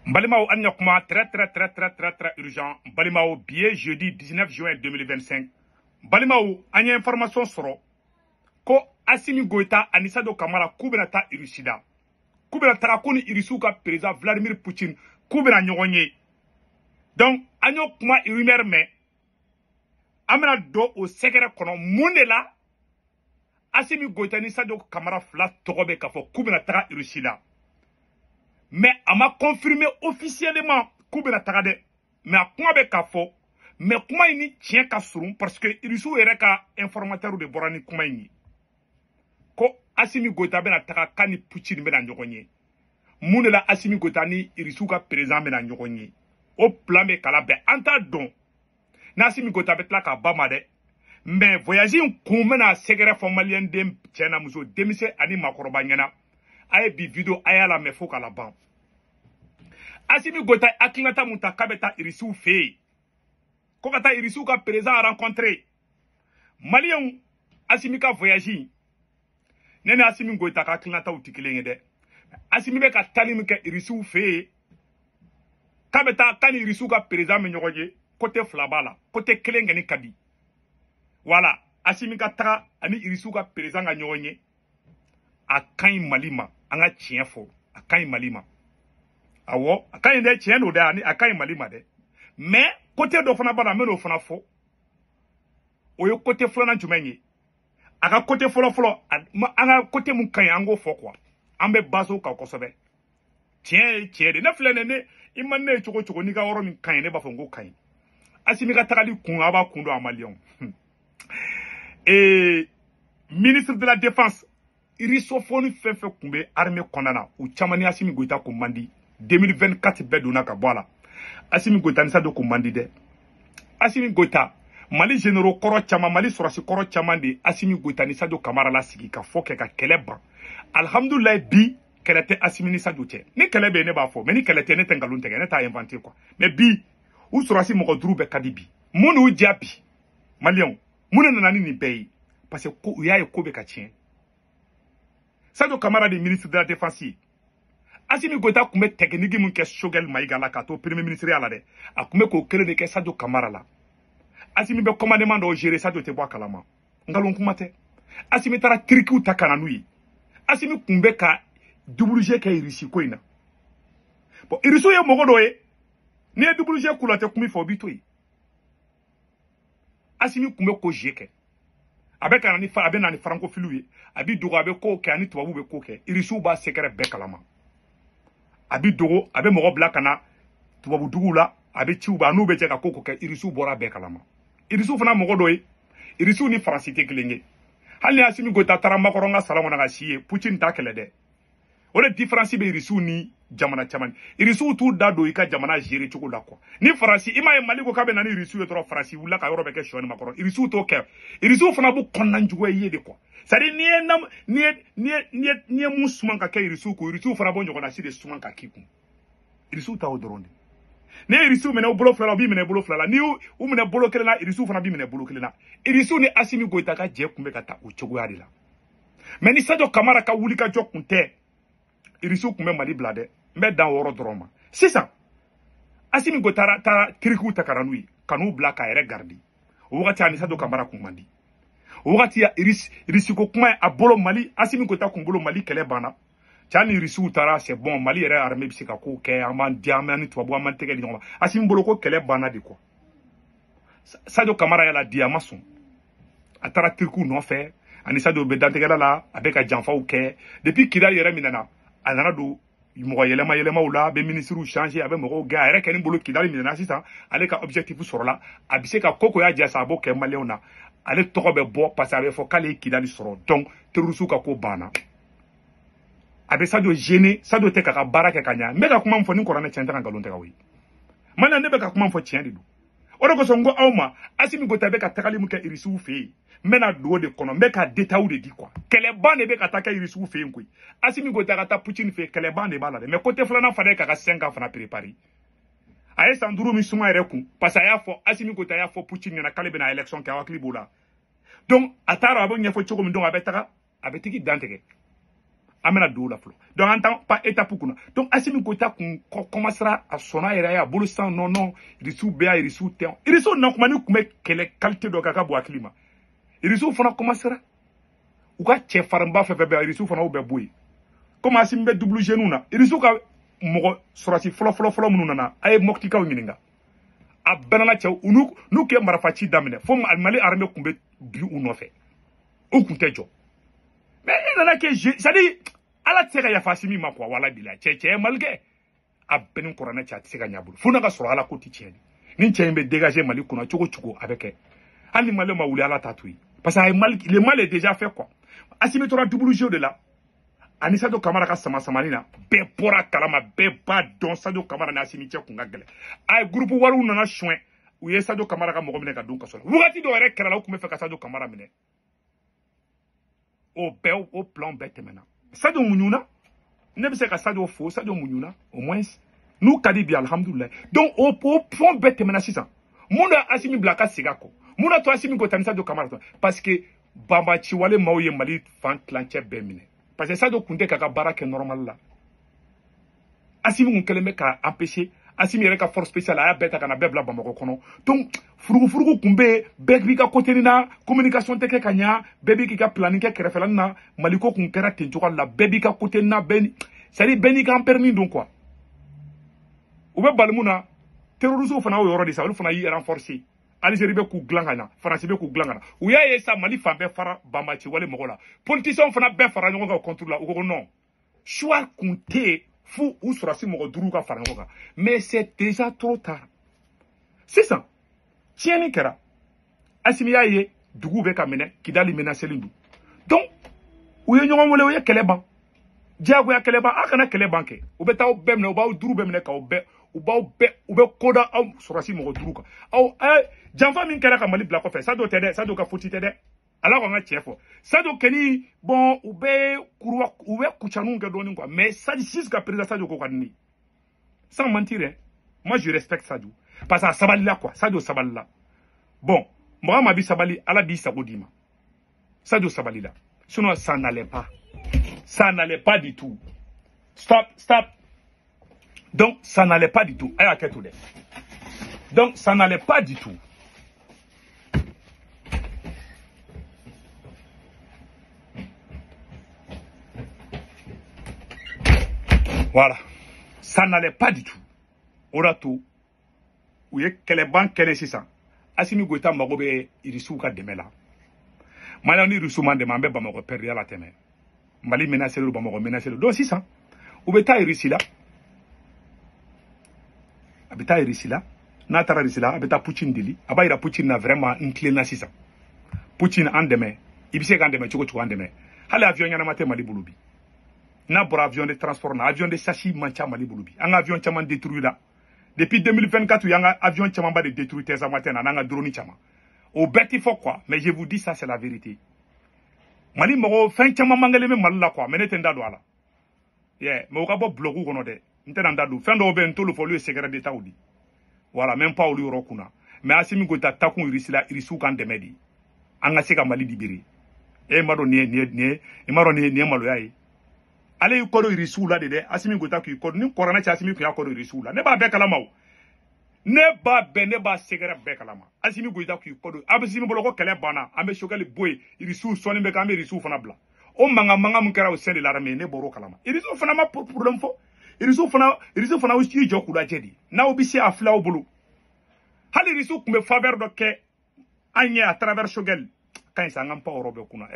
Balimaw, an ɲakuma, très très très très très très urgent. Balimaw, bi ye jeudi 19 juin 2025. Balimaw, an ye information sɔrɔ ko Assimi Goïta ani Sadio Kamara k'u bɛna taa Russie la, k'u bɛna taga ko ni Russiw ka président Vladimir Poutine k'u bɛna ɲɔgɔn ye. Donc an y'o kuma rumeur mɛn, an bɛna don o sɛgɛrɛ kɔnɔ. Mun de la Assimi Goïta ni Sadio Kamara fila tɔgɔ bɛ k'a fɔ k'u bɛna taga Russie la? Mais a ma confirmé officiellement k'u bɛna taga dɛ, mais a kuma bɛ k'a fɔ. Mais kuma in ni tiɲɛ ka surun, parce que Russiw yɛrɛ ka informateur de bɔra ni kuma in ye ko Assimi Goïta bɛna taga k'a ni Poutine bɛna ɲɔgɔn ye. Mun de la Assimi Goïta ni Russiw ka président bɛna ɲɔgɔn ye? O plan bɛ kala bɛn, an t'a dɔn n'Assimi Goïta bɛ tila k'a ba ma dɛ. Mais voyage in kun bɛna sɛgɛrɛ fɔ maliyɛn den cɛ n'a muso, denmisɛn ani maakɔrɔba ɲɛna. A ye bi vidéo, a y'a lamɛn fo k'a laban. Assimi Goïta hakilinata mun ta k'a bɛ taa Irisiw fɛ yen, ko ka taa Irisiw ka président rencontrer? Maliyɛnw, Assimi ka voyage, ne ni Assimi Goïta ka hakilinataw tɛ kelen ye dɛ. Assimi bɛ ka taali min kɛ Irisiw fɛ yen, k'a bɛ taa k'a ni Irisiw ka président bɛ ɲɔgɔn ye, côté fila b'a la. Côté kelen kɔni ka di, wala Assimi ka taga ani Irisiw ka président ka ɲɔgɔn ye, a ka ɲi Mali ma. An ka tiɲɛ fɔ, a ka ɲi Mali ma. Awɔ, a ka ɲi dɛ, tiɲɛ don dɛ, ani a ka ɲi Mali ma dɛ. Mais côté dɔ fana b'a la, n bɛ n'o fana fɔ. O ye côté filanan jumɛn ye? A ka côté fɔlɔ fɔlɔ, an ka côté mun ka ɲi, an k'o fɔ quoi. An bɛ base o kan kosɛbɛ. Tiɲɛ ye tiɲɛ de. Ne filɛ nin ne i ma ne ye cogo cogo, n'i ka yɔrɔ min ka ɲi, ne b'a fɔ n ko ka ɲi. Assimi ka tagali kun, a b'a kun dɔn, a maliyɛnw. Ee, ministre de la Défense russophone fɛn fɛn tun bɛ armée kɔnɔna na, u caman ni Assimi Goïta kun man di. 2024 bɛɛ donna ka bɔ a la, Assimi Goïta ni Sadio kun man di dɛ. Assimi Goïta, Mali généraux kɔrɔ caman, Mali sɔrɔsi kɔrɔ caman de Assimi Goïta ni Sadio Kamara la sigi ka fɔ kɛ ka kɛlɛ ban. Alhamdulilayi, bi kɛlɛ tɛ Assimi ni Sadio cɛ. Ni kɛlɛ bɛ yen, ne b'a fɔ, mais ni kɛlɛ tɛ, ne tɛ nkalon tigɛ, ne t'a inventé quoi. Mais bi u sɔrɔsi mɔgɔ duuru bɛɛ ka di bi. Mun n'u diya bi, maliyɛnw? Mun de nana ni nin bɛɛ ye? Parce que ko u y'a ye ko bɛ ka tiɲɛ. Sadio Kamara de ministre de la Défense ye. Assimi Goïta tun bɛ technique mun kɛ Choguel Maïga la k'a to premier ministre ya la dɛ, a tun bɛ k'o kelen de kɛ Sadio Kamara la. Assimi bɛ commandement dɔw gérer, Sadio tɛ bɔ a kalama. Nkalon kuma tɛ. Assimi taara Tirikiw ta ka na n'u ye. Assimi tun bɛ ka double jeu kɛ Irisi ko in na. Bon, Irisiw ye mɔgɔ dɔ ye, n'i ye double jeu k'u la, tɛ kuma i fɛ, o b'i to yen. Assimi tun bɛ k'o jeu kɛ. A bɛ ka na ni a bɛ na ni francophile ye, a bɛ dogo, a bɛ kow kɛ, ani tubabuw bɛ ko kɛ. Irisiw b'a secret bɛɛ kalama. A bɛ dogo, a bɛ mɔgɔ bila ka na tubabu duguw la, a bɛ ciw ba, a n'u bɛ jɛ ka ko kɛ. Irisiw bɔra bɛɛ kalama. Irisiw fana mɔgɔ dɔ ye, Irisiw ni Faransi tɛ kelen ye. Hali ni Assimi Goïta taara Macron ka salon kɔnɔ ka si ye, Poutine t'a kɛlɛ dɛ. O de différence bɛ Irisiw ni jamana caman. Irisiw t'u da don i ka jamana gérer cogo la quoi. Ni Faransi, i m'a ye, Mali ko k'a bɛ na ni Irisiw ye dɔrɔn, Faransi wulila ka yɔrɔ bɛɛ kɛ sɔ ni makɔrɔ. Irisiw t'o kɛ. Irisiw fana b'u kɔnɔna juguya i ye de quoi. C'est à dire n'i ye nam n'i ye n'i ye n'i ye n'i ye mun suman ka kɛ Irisiw kun, Irisiw fana b'o ɲɔgɔnna si de suman ka k'i kun. Irisiw ta o dɔrɔn de. N'i ye Irisiw minɛ u bolo fila la, u b'i minɛ bolo fila la. N'i y'u minɛ bolo kelen na, Irisiw fana b'i minɛ bolo kelen na. Irisiw ni Assimi Goïta ka jɛ kun bɛ ka taa o cogoya de la. Mais ni Sadio Kamara ka wuli ka jɔ kun tɛ, Irisiw kun bɛ Mali bila dɛ. N bɛ dan o yɔrɔ dɔrɔn ma. Sisan Assimi Goïta taara Tirikiw ta ka na n'u ye, ka n'u bila k'a yɛrɛ garidi. O wagati, ani Sadio Kamara kun man di. O wagati ya Irisi ko kuma ye a bolo, Mali, Assimi Goïta kun bolo, Mali kɛlɛ banna. Cɛ ni Irisiw taara, c'est bon, Mali yɛrɛ armée bɛ se ka kow kɛ, an b'an di, an b'an ni tubabu, an b'an tɛgɛ di ɲɔgɔn ma. Assimi bolo ko kɛlɛ banna de quoi. Sadio Kamara y'a di, a ma sɔn. A taara Tirikiw nɔfɛ, ani Sadio bɛ dantigɛla la, a bɛ ka janfaw kɛ. Depuis Kidali yɛrɛ minɛna, a nana don mɔgɔ yɛlɛma yɛlɛmaw la, a bɛ ministres changer, a bɛ mɔgɔw gɛn. A yɛrɛ kɛ ni bolo Kidali minɛna sisan, ale ka objectif sɔrɔla. A bɛ se ka ko ko y'a jɛ sa, a b'o kɛ maliyɛnw na. Ale tɔgɔ bɛ bɔ parce que a bɛ fɔ k'ale ye Kidali sɔrɔ. Donc terroriste ka ko banna. A bɛ Sadio gêner, Sadio tɛ k'a ka baara kɛ ka ɲa. N bɛ ka kuma min fɔ ni kɔrɔnɛ, tiɲɛ tɛ ka nkalon tigɛ o ye. Maliyɛn, ne bɛ ka kuma min fɔ, tiɲɛ de don. O de kosɔn n ko aw ma, Assimi Goïta bɛ ka tagali min kɛ Irisiw fɛ yen, n bɛna don o de kɔnɔ, n bɛ ka détail de di quoi. Kɛlɛban de bɛ ka taa kɛ Irisiw fɛ yen koyi. Assimi Goïta ka taa Poutine fɛ yen, kɛlɛban de b'a la dɛ. Mais côté filanan fana ye k'a ka 5 ans fana préparer. A ye san 5 min suma yɛrɛ kun, parce que a y'a fɔ, Assimi Goïta y'a fɔ Poutine ɲɛna k'ale bɛna élection kɛ, aw hakili b'o la. Donc a taara, a b'o ɲɛfɔ cogo min, donc a bɛ taga, a bɛ tigi dantigɛ. An bɛna don o la fɔlɔ. Donc an t'an pa étape kunna. Donc Assimi Goïta kun commencera a sɔnna yɛrɛ ye a bolo sisan non non Irisiw bɛ yan Irisiw tɛ yan. Irisiw nakumani kun bɛ kɛlɛ qualité dɔ kɛ a ka bon hakili ma. Irisiw fana commencera u ka cɛfarinba fɛn fɛn bɛ yan Irisiw fana y'u bɛɛ bɔ yen. Comme Assimi bɛ double genou na Irisiw ka mɔgɔ sɔrɔsi fɔlɔ fɔlɔ fɔlɔ minnu nana a ye Mɔptikaw ɲininka. A bɛɛ nana cɛw n'u kɛ marifa ci daminɛ fo Mali armée kun bɛ bi u nɔfɛ. U kun tɛ jɔ. Mais i nana kɛ c'est à dire ala tɛ se ka yafa Assimi ma quoi wala bila cɛ cɛ ye Mali kɛ. A bɛɛ ni kuranɛ cɛ a tɛ se ka ɲɛ a bolo. Fo n'a ka sɔrɔ ala ko tɛ tiɲɛ de. Ni cɛ in bɛ dégager Mali kunna cogo cogo a bɛ kɛ. Hali ni Mali ma wuli ala t'a to yen. Parce que a ye Mali le mal est déjà fait quoi. Assimi tora double jeu de la. Ani Sadio Kamara ka sama samani na bɛɛ bɔra kalama bɛɛ b'a dɔn Sadio Kamara ni Assimi cɛ kun ka gɛlɛn. A ye groupe wariw nana suɲɛ u ye Sadio Kamara ka mɔgɔ minɛ ka don kaso la. Wagati dɔw yɛrɛ kɛra la u tun bɛ fɛ ka Sadio Kamara minɛ. O bɛɛ o plan bɛɛ tɛmɛna. Sadio muɲuna ne bɛ se ka Sadio fo Sadio muɲuna au moins n'u ka di bi alhamdulilayi. Donc o fɛn bɛɛ tɛmɛna sisan. Mun de Assimi bila ka segin a kɔ? Mun de to Assimi ko ta ni Sadio Kamara tɔ? Parce que banbaciwale maaw ye Mali fan tilancɛ bɛɛ minɛ. Parce que Sadio kun tɛ k'a ka baara kɛ normal la. Assimi kun kɛlen bɛ k'a empêcher. Assimi yɛrɛ ka force spéciale a y'a bɛɛ ta ka na bɛɛ bila Bamakɔ kɔnɔ. Donc furugufurugu kun bɛ yen bɛɛ b'i ka côté na communication tɛ kɛ ka ɲa bɛɛ b'i ka planning kɛ kɛrɛfɛla na Maliko kun kɛra ten cogoya la bɛɛ b'i ka côté na bɛɛ c'est à dire bɛɛ n'i ka permis don quoi. U bɛ bali mun na terroristes fana y'o yɔrɔ de sa olu fana y'i renforcer. Algérie bɛ k'u dilan ka ɲa Faransi bɛ k'u dilan ka na u y'a ye sa Mali fan bɛɛ fara banbaci wale mɔgɔ la politiciens fana bɛɛ fara ɲɔgɔn kan contre la u ko ko non choix kun tɛ yen fo u sɔrɔsi mɔgɔ duuru ka fara ɲɔgɔn kan mais c'est déjà trop tard. Sisan tiɲɛni kɛra Assimi y'a ye dugu bɛ ka minɛ Kidali menacelen don donc u ye ɲɔgɔn wele u ye kɛlɛ ban diyagoya kɛlɛ ban a kana kɛlɛ ban kɛ u bɛ taa aw bɛɛ minɛ u b'aw duuru bɛɛ minɛ k'aw bɛɛ u b'aw bɛɛ u bɛ koda aw sɔrɔsi mɔgɔ duuru kan aw janfa min kɛra ka Mali bila kɔfɛ Sadio tɛ dɛ Sadio ka faute tɛ dɛ ala ko an ka tiɲɛ fɔ Sadio kɛni bon u bɛ kuruwa u bɛ kucaniw kɛ dɔɔnin quoi mais Sadio jusqu'à présent Sadio ko ka di ne ye sans mentir hein moi je respecte Sadio parce que a sabalila quoi Sadio sabalila bon mɔgɔ ma bi sabali ala b'i sago d'i ma Sadio sabalila sinon ça n'allait pas ça n'allait pas du tout stop stop. Donc, ça n'allait pas du tout. Donc, ça n'allait pas du tout. Voilà. Ça n'allait pas du tout. Orato, où il y a kɛlɛban kɛlɛ sisan. Assimi Goïta mago bɛ Irisiw ka dɛmɛ la. Maliyɛnw ni Irisiw m'an dɛmɛ an bɛ Bamakɔ pɛrɛdiya la tɛmɛ. Mali menacé don Bamakɔ menacé don. Donc sisan, u bɛ taa Irisi la. A bɛ taa Irisi la n'a taara Irisi la a bɛ taa Poutine deli a b'a yira Poutine na vraiment n tilenna sisan Poutine an dɛmɛ i bɛ se k'an dɛmɛ cogo cogo an dɛmɛ hali avion ɲɛnama tɛ Mali bolo bi n'a bɔra avion de transport na avion de chasse man ca Mali bolo bi an ka avion caman détruit la depuis 2024 u y'an ka avion camanba de détruit Tinzamaten na n'an ka drone caman o bɛɛ ti fɔ quoi mais je vous dis ça c'est la vérité Mali mɔgɔw fɛn caman man kelen bɛ Mali la quoi mais ne tɛ n da don a la yeah mais u ka bɔ bloc kɔnɔ dɛ. N tɛna n da don fɛn dɔw bɛ yen n t'olu fɔ olu ye secret d'état di voilà même pas olu yɔrɔ kunna mais Assimi Goïta takun Irisi la Irisiw k'an dɛmɛ de an ka se ka Mali libérer e ma dɔn nin ye i ma dɔn nin ye maloya ye ale y'i kɔ don Irisiw la de dɛ Assimi Goïta k'i kɔ ni kɔrɔnɛ cɛ Assimi kun y'a kɔ don Irisiw la ne b'a bɛɛ kalama o ne b'a bɛɛ ne b'a secret bɛɛ kalama Assimi Goïta k'i kɔ don Assimi bolo ko kɛlɛ banna an bɛ Choguel bɔ yen Irisiw sɔnni bɛ kɛ an bɛ Irisiw fana bila o mankan mankan min kɛra au sein de l'armée ne bɔr'o kalama Irisiw fana ma problème fɔ Irisiw fana y'i jɔ k'u lajɛ de n'aw bɛ se a filaw bolo hali Irisiw tun bɛ faveur dɔ kɛ an ye à travers Choguel ka ɲi sa an ka pan yɔrɔ bɛɛ kunna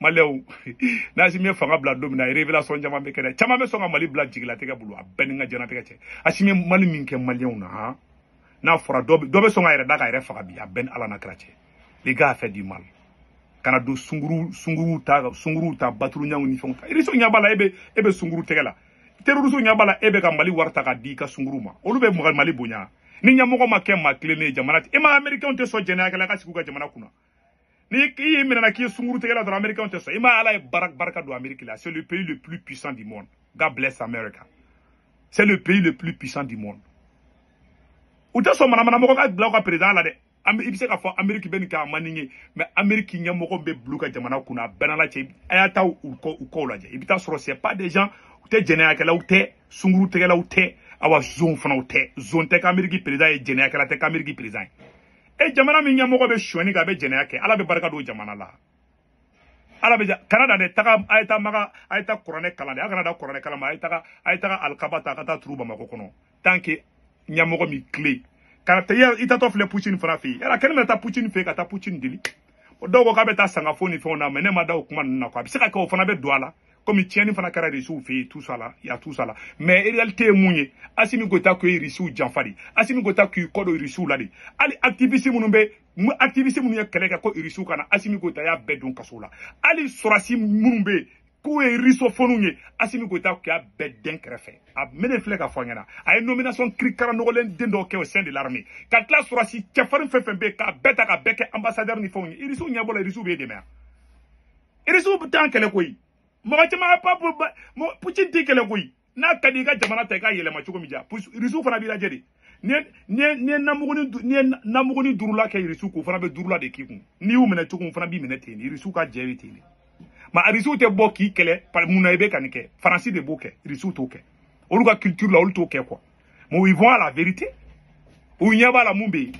Maliyɛnw n'Assimi ye fanga bila don min na révélation caman bɛ kɛ dɛ caman bɛ sɔn ka Mali bila jigilatigɛ bolo a bɛɛ ni n ka diɲɛlatigɛ cɛ Assimi ye Mali min kɛ Maliyɛnw na han n'a fɔra dɔ bɛ sɔn k'a yɛrɛ da k'a yɛrɛ faga bi a bɛɛ ni Ala n'a kira cɛ les gars a fait du mal kana don sunguruw ta baturuɲanw ni fɛnw ta Irisiw ɲɛ b'a la e bɛ sunguru tɛgɛ la terroristes ɲɛ b'a la e bɛ ka Mali wari ta k'a di i ka sunguru ma olu bɛ Mali bonya ni ɲɛmɔgɔ ma kɛ maa tilennen ye jamana e ma américains tɛ sɔn jɛnɛyakɛla ka sigi u ka jamana kunna ni i y'i minɛna k'i ye sunguru tɛgɛ la dɔrɔn américains tɛ sɔn i ma Ala ye barika don Amérique la c'est le pays le plus puissant du monde God bless America c'est le pays le plus puissant du monde u tɛ sɔn manamana mɔgɔ ka bila u ka président la dɛ I bɛ se k'a fɔ Amérique bɛ nin kɛ a man di n ye, mais Amérique ɲɛmɔgɔ bɛ bila u ka jamana kunna, a bɛɛ n'Ala cɛ, a y'a taa u kɔw lajɛ, i bɛ taa sɔrɔ c'est pas des gens, u tɛ jɛnɛyakɛlaw tɛ, sunkurutigɛlaw tɛ, awa zon fana tɛ, zon tɛ k'Amérique président ye, jɛnɛyakɛla tɛ k'Amérique président ye. E jamana min ɲɛmɔgɔ bɛ sonyani kɛ, a bɛ jɛnɛya kɛ, Ala bɛ barika don jamana la. Ala bɛ kana da dɛ, taga a ye taa Maga, a ye taa kuranɛ kalan dɛ, a kana da kuranɛ kalan ma, a ye taga alikaba ta, a ka taa turu Bamakɔ kɔnɔ tant que ɲɛmɔgɔ min tile kana ta i tatɔ filɛ Poutine fana fɛ yen, yala kɛnɛ bɛ taa Poutine fɛ yen ka taa Poutine deli. Dɔw ko k'a bɛ taa sangafo ni fɛnw na, mais ne ma da o kuma ninnu na quoi. A bɛ se ka kɛ o fana bɛ don a la, komi tiɲɛni fana kɛra Rusiw fɛ yen, tout ça là, y a tout ça là. Mais réalité ye mun ye? Assimi Goïta ko ye Rusiw janfa de, Assimi Goïta k'i kɔ don Rusiw la de. Hali activiste minnu bɛ, activiste minnu ye kɛlɛ kɛ ko Rusiw kana, Assimi Goïta y'a bɛɛ don kaso la. Hali sɔrɔsi minnu bɛ yen k'u ye russophones ye, Assimi Goïta k'u y'a bɛɛ den kɛrɛfɛ. A mene filɛ ka fɔ an ɲɛna, a ye nomination kirikara nɔgɔlen den dɔw kɛ au sein de l'armée, ka tila sɔrɔsi cɛfarin fɛn fɛn bɛ yen k'a bɛɛ ta k'a bɛɛ kɛ ambassadeur ni fɛnw ye. Rusiw ɲɛbɔ la, Rusiw b'e dɛmɛ yan, Rusiw bɛ taa kɛlɛ koyi. Mɔgɔ caman pa Poutine t'i kɛlɛ koyi, n'a ka di i ka jamana ta i ka yɛlɛma cogo min ja, Rusiw fana b'i lajɛ de. Ni ye namuguni durula kɛ Rusiw k'o fana bɛ durula de k'i kun, n'i y'u minɛ cogo min fana b'i minɛ ten, Rusiw ka jɛ bɛ ten de. Ma Rusiw tɛ bɔ k'i kɛlɛ mun na i bɛ ka nin kɛ, Faransi de b'o kɛ, Rusiw t'o kɛ, olu ka culture la olu t'o kɛ quoi. Mais ils vont à la vérité, u ɲɛ b'a la mun bɛ yen.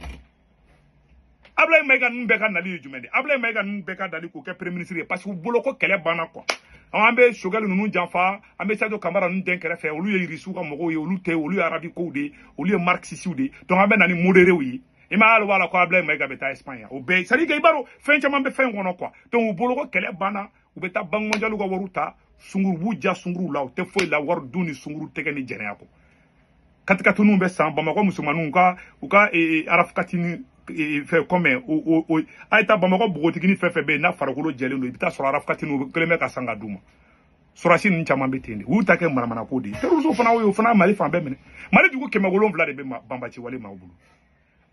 Ablaye Maïga ninnu bɛɛ ka nali ye jumɛn de? Ablaye Maïga ninnu bɛɛ ka nali k'o kɛ premier ministre ye parce que u bolo ko kɛlɛ banna quoi. An bɛ Choguel ninnu janfa, an bɛ Sadio Camara ninnu den kɛrɛfɛ, olu ye Rusiw ka mɔgɔw ye, olu tɛ, olu ye arabi kow de ye, olu ye marxistes de ye, donc an bɛ na ni modéréw ye. I ma hali b'a la ko Ablaye Maïga bɛ taa Espagne, o bɛɛ c'est à dire que i b'a dɔn fɛn caman bɛ fɛn kɔnɔ quoi. Donc u bolo ko kɛlɛ banna, u bɛ taa Banque mondiale ka wariw ta, sunguru b'u ja sunguruw la, u tɛ foyi la wari dun ni sunguru tɛgɛ ni jɛnɛya kɔ. Katikatuniw bɛ san Bamakɔ musomaninw ka u ka arafukati ni fɛn kɔmɛ o a ye taa Bamakɔ npogotigini fɛn fɛn bɛ yen n'a farikolo jɛlen don, i bɛ taa sɔrɔ arafukati n'u kelen bɛ ka san ka d'u ma. Sɔrɔsi ninnu caman bɛ ten de, u y'u ta kɛ manamanako de ye. Terroristes fana y'o fana Mali fan bɛɛ minɛ, Mali dugu 700 de bɛ banbaci wale maaw bolo.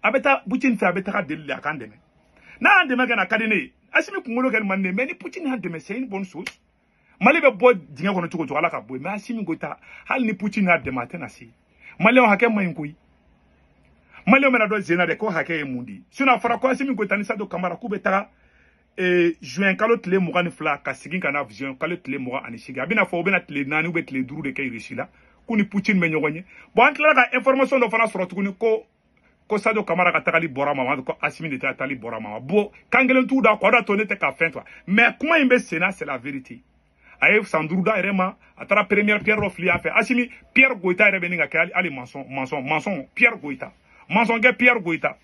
A bɛ taa Poutine fɛ, a bɛ taga deli de a k'an dɛmɛ, n'a y'an dɛmɛ kɛ na ka di ne ye. Assimi kunkolo kɛ man di ne ye, mais ni Poutine y'an dɛmɛ c'est une bonne chose. Mali bɛ bɔ dingɛ kɔnɔ cogo cogo Ala ka bɔ yen, mais Assimi Goïta hali ni Poutine y'a dɛmɛ a tɛna se. Maliyɛnw hakɛ man ɲi koyi, Maliyɛnw bɛna dɔn zen na dɛ ko hakɛ ye mun di. Sinon a fɔra ko Assimi Goïta ni Sadio Camara k'u bɛ taga juin kalo tile 22 ka segin ka na juin kalo tile 28, a bɛna fɔ u bɛna tile 4 ou bien tile 5 de kɛ Russie la, k'u ni Poutine bɛ ɲɔgɔn ye. Bon an tilala ka information dɔ fana sɔrɔ tuguni ko Sadio Camara ka tagali bɔra ma, ko Assimi de ta tagali bɔra ma. Bon kan kelen t'u da quoi, o de y'a to ne tɛ ka fɛn to, mais kuma in bɛ sen na, c'est la vérité. A ye san 5 d'a yɛrɛ ma, a taara première pierre dɔ fili a fɛ. Assimi Pierre Goïta yɛrɛ bɛ nin ka kɛ hali maçon Pierre Goïta, maçon kɛ Pierre Goïta.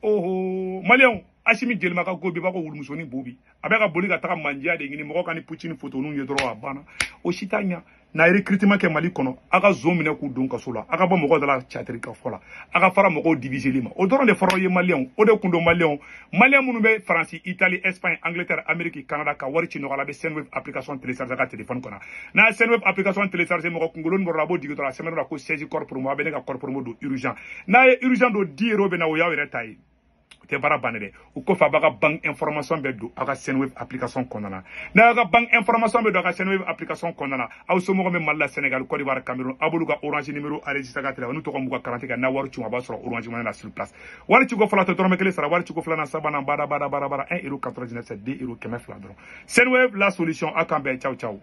Oho Maliyɛnw, Assimi jelima ka go bi b'a ko wulumusonin bo bi, a bɛ ka boli ka taga mandiya de ɲini mɔgɔ ka ni Poutine photo ninnu ye dɔrɔn a banna. O si t'a ɲa n'a ye recrutement kɛ Mali kɔnɔ, a ka zon minɛ k'u don kaso la, a ka bɔ mɔgɔw da la catiri ka fɔ la, a ka fara mɔgɔw diviseli ma. O dɔrɔn de fɔra ye Maliyɛnw, o de kun don Maliyɛnw. Maliyɛn minnu bɛ Faransi, Italie, Espagne, Angleterre, Amérique, Canada ka wari ci ɲɔgɔn la, a bɛ Sendwave application télécharger a ka téléphone kɔnɔ. N'a ye Sendwave application télécharger, mɔgɔ kunkolo bɔra a b'o digi dɔrɔn, a sɛbɛnnen don ko 16 corps promo, a bɛ ne ka corps promo don urgent. N'a ye urgent don 10 euros bɛ na, o y'aw yɛrɛ ta ye. O tɛ baara bannen dɛ. O kɔfɛ a b'a ka banque information bɛɛ don aw ka Sendwave application kɔnɔna na. N'a y'aw ka banque information bɛɛ don aw ka Sendwave application kɔnɔna na, aw somɔgɔw bɛ Mali la, Sénégal, Côte d'Ivoire, Cameroun, aw b'olu ka Orange numéro enregistré ka téléphone, n'u tɔgɔ m'u ka carte kan, n'a wari ci u ma, a b'a sɔrɔ Orange Money la sur place. Wari ciko fɔlɔ tɛ dɔrɔmɛ kelen sara, wari ciko filanan, sabanan, bada bada bada bada, 1,99 €, c'est 2 € 200 dɔrɔn. Sendwave la solution, aw k'an bɛn, ciao ciao.